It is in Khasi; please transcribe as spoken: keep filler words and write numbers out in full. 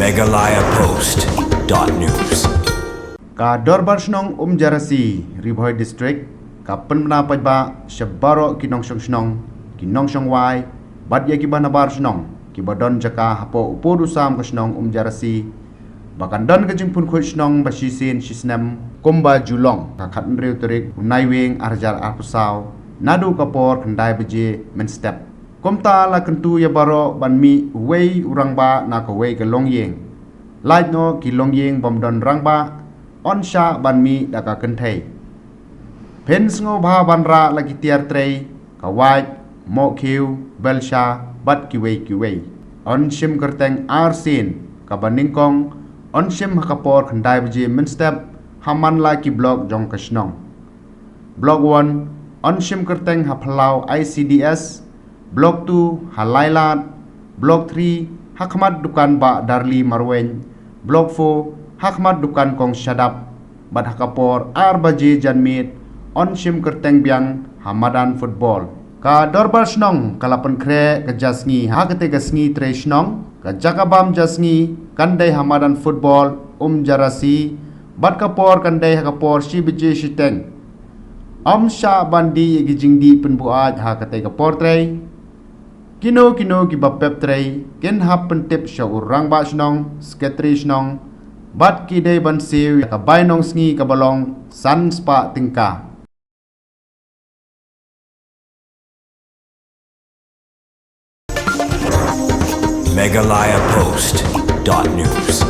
Meghalaya Post dot news. Ka Dorbar Shnong Umjarasi, Ri Bhoi District, ka pynbna paidbah sha baroh ki nongshong shnong, ki nongshong wai, bad ïa kiba nabar shnong, kiba don jaka hapoh u pud u sam ka shnong Umjarasi, ba kan don ka jingpynkhuid shnong ba shisien shisnem, kumba ju long, ka khathynriew tarik u Naiwieng arhajar arphew saw, naduh ka por khyndai baje mynstep. Kumta la kyntu ïa baroh ban mih uwei u rangbah na kawei ka longïing. Lait noh ki longïing bym don rangbah, yn shah ban mih da ka kynthei. Phin sngewbha ban rah la ki tiar trei, ka wait, mohkhiew, belsha, bad kiwei kiwei. Yn shim kyrteng arsien, kaba nyngkong, yn shim ha ka por khyndai baje mynstep, ha man la ki block jong ka shnong. Block one, yn shim kyrteng ha phyllaw I C D S, Block two, ha Lailad, Block three, ha khmat dukan Bah Darli Marwein, Block four, ha khmat dukan Kong Shadap, bad ha ka por ar baje janmiet, yn shim kyrteng biang, ha madan football. Ka Dorbar Shnong, ka la pynkhreh ka ja sngi, ha katei ka sngi trei shnong, ka jaka bam ja sngi, kan dei ha madan football, Umjarasi, bad ka por kan dei ha ka por shi baje shiteng. Ym shah ban dih ïa ki jingdih pynbuaid ha katei ka por trei. Kino kino kiba pep trei, kin hap pyntip sha u rangbah shnong, secretary shnong, bad ki dei ban siew ïa ka bainong sngi kaba long san spah tyngka. Meghalaya Post dot news.